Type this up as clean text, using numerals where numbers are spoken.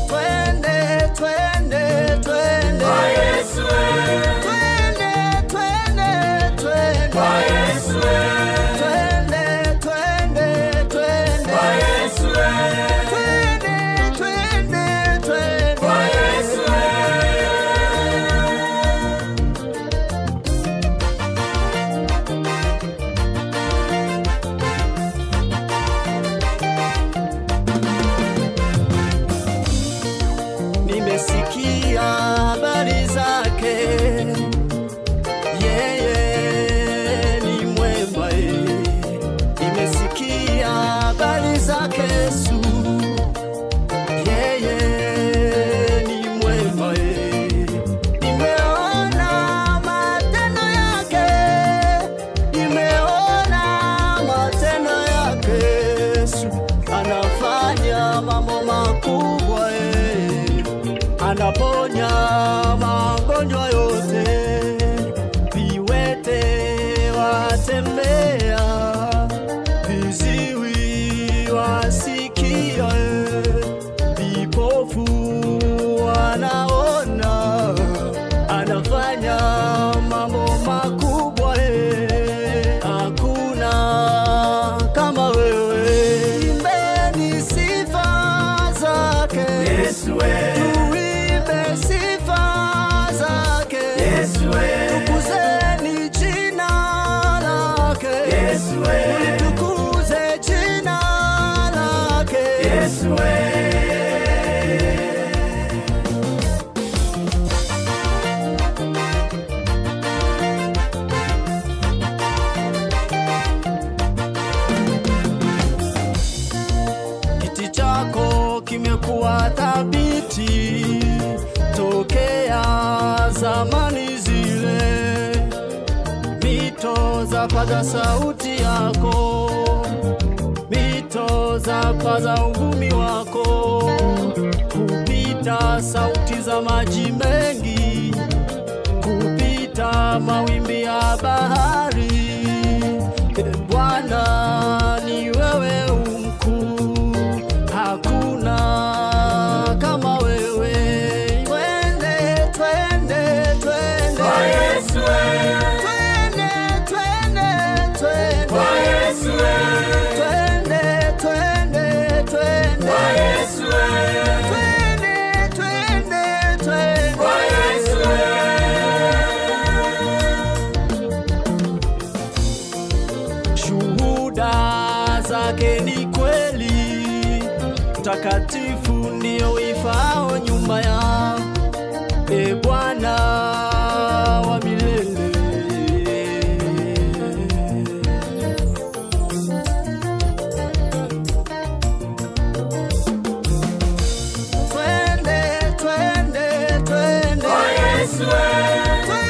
Twende, twende, twende kwa Yesu, twende, twende, twende kwa Yesu, twende, twende, twende kwa Yesu, twende, twende, twende kwa Yesu. Nimesikia habari zake, yeye ni mwema. Nimesikia habari zake Yesu, yeye ni mwema. Nimeona matendo yake, nimeona matendo yake Yesu, anafanya mambo makubwa, anaponya magonjwa yote, viwete watembea, viziwi wasikia, vipofu wanaona, anafanya mambo makubwa, hakuna kama wewe. Imbeni sifa zake Yesu, tuimbe sifa zake Yesu, tukuzeni jina lake Yesu, tukuze jina lake Yesu. Kiti chako kimekuwa thabiti tokea zamani zile, mito zapaza sauti yako, mito zapaza uvumi wako, kupita sauti za maji mengi, kupita mawimbi ya bahari. Bwana ni wewe umkuu, hakuna kama wewe. Twende, twende, twende Kwa Yesu, twende, twende, twende kwa Yesu, twende, twende, twende kwa Yesu, twende, twende, twende kwa Yesu. Shuhuda zake ni kweli, mtakatifu ndio ifao nyumba ya e Bwana wa milele. Twende, twende, twende Kwa Yesu, twende.